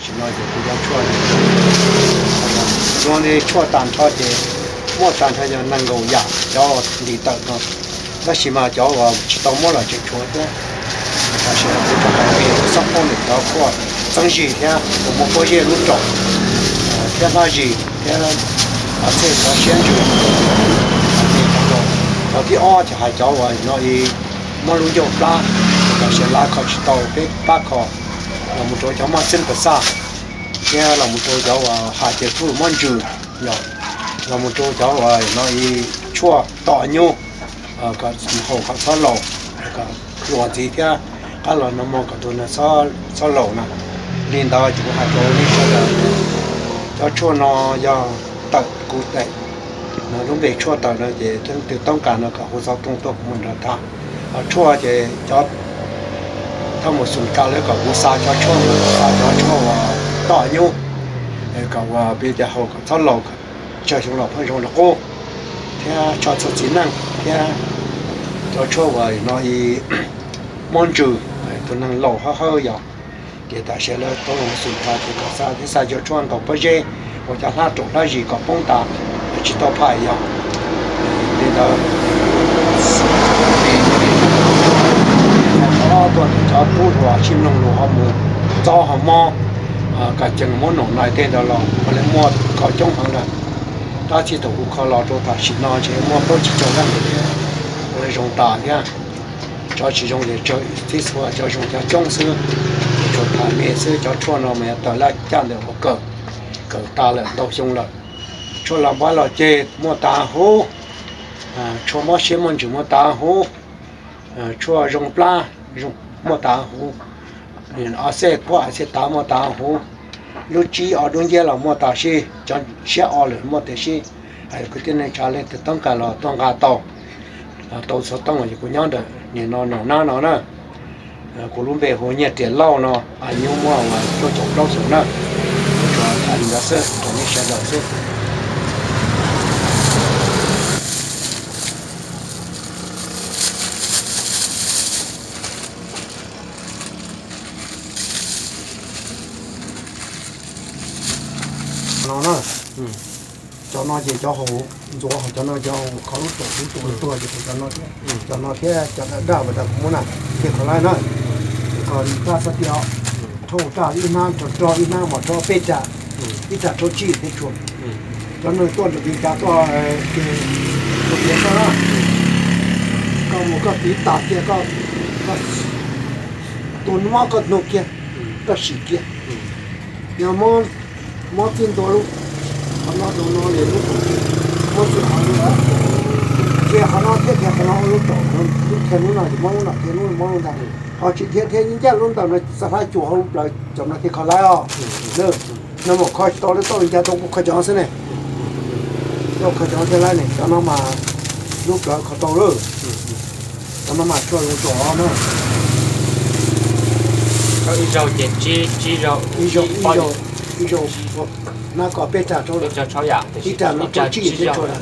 Tam sim no ces kuv cov tshuaj, kuv tshuaj tag nrho ces muaj tag nrho yog nees nkaum yam cov ntim tawm no, tab sis mas cov uas tsis tau muab los tseem tshuav thiab. Tam sim no kuv rau hais tias xob phooj ywg cov tshuaj txeeb zis thiab uas muaj pob zeb lub raum thiab hlab zis thiab txhej xov siab ntsws. Cov thib ob ces hais cov uas no i muab lub ncauj plab, tam sim no kho tsis tau peb pab kho los mus rau cov maj xeeb pas xaj thiab los mus rau cov uas hais tias fwj mob ntsws, yog los mus rau cov uas no i tshuaj tom nyub kom haus kom txhob laus, kom hluas ntxiv thiab qab los nag hmo kom tus nag txhob laus na. Li ntawd ces kuv hais rau nej sawv daws, cov tshuaj no yog tawm kuv tes no, lub npe tshuaj tawm no ces leej twg toob kas no kom hu xov tooj tuaj kuv mam nrog tag. Ho tshuaj ces cov thaj mus xum kas lawv kom kuv xa cov tshuaj, xa cov tshuaj uas tom nyub kom uas peb tias haus kom txhob laus, tsawg xyoo los pheej zoo li qub, thiab tso txhua txiv neej thiab cov tshuaj uas no i mob ntsws, tus neeg laus hawb hawb yog, ces tam sim lawv toob los xum kas ces kom xa thiab xa cov tshuaj ntaus pob zeb uas cov hlab raum hlab zis kom poob tas, tsis tau phais yog. Li ntawd, ob tuaj ntawm cov tub hluas sib mloog lus ho mus txob ho mob, kom ceev muab num nais tej ntawd los ua li muaj kho coob heev lawm. Tab sis thaum kuv kho los rau tam sim no ntshe muaj plaub tsib caug leej thiab, ua li zoo tas thiab. Cov tsis zoo ces tsawg txhij txhua, cov zoo cov coob xwb, tsuas tham me xwb. Cov tshuaj no mas yog tawm laj caj ntawm ua kawm, kawm tas lawm ntau xyoo lawm. Tshuaj las npab los ceg muaj tas huv, tshuaj mob siab mob ntsws muaj tas huv, tshuaj zoo plab muaj tas huv, ob xej puab ab xej tav muaj tas huv, lub tsib ob dub nciab los muaj tas sib, cov siab o lawm muaj tas sib. Kwv tij neej tsa leej twg toob kas los tuaj nqa tau, tau xov tooj es kuv nyob ntawm nim no num nab no na. Kuv lub npe hu Nyiaj Riam Lauj no, nyuj muaj uas cuaj caum plaub xyoos na. Kuv tsuas tham li ntawd xwb rau nej sawv daws xwb. No na, cov no ces cov haus ntxuav, ho cov no cov haus kho lub raum lub tuag tuag ces cov no thiab, cov no thiab cov daj daj uas tas kuv muab na, thiaj kho laib na. Kho raj xab tias rho raj ib hnab, rho rog ib hnab, mas rho peb raj, ib raj rho tsib thiab tshuaj. Cov neeg tuaj nram Vias Cas tuaj ces tus tiav koj, koj mus koj tiv tas kiag, koj tus mob koj nug kiag, koj sim kiag. Yog mob txij ntua lub, qhov no rau no li lub, mob txij qhov no, kiag qhov no thiab kiag qhov no ua lub raum, lub kiag lub no ces mob lub no thiab lub no mob lub ntag. Ho tsis thiab thiab ncaj lub ntawm no xav hlab cuag hauv lub plawv cov no thiaj kho laib os. No mas kho tsis tau li, tau li cas tau kuv kho cov xwb ne. Tau kho cov thiaj laib ne, cov no mas lub plawv kho tau lawm. Cov no mas tshuaj zoo tsom na. Ib zaug ces tsib, tsib zaug, ib zaug, ib zaug, ib zaug, na kom peb raj rau, ib raj no rau tsib thiab tshuaj na.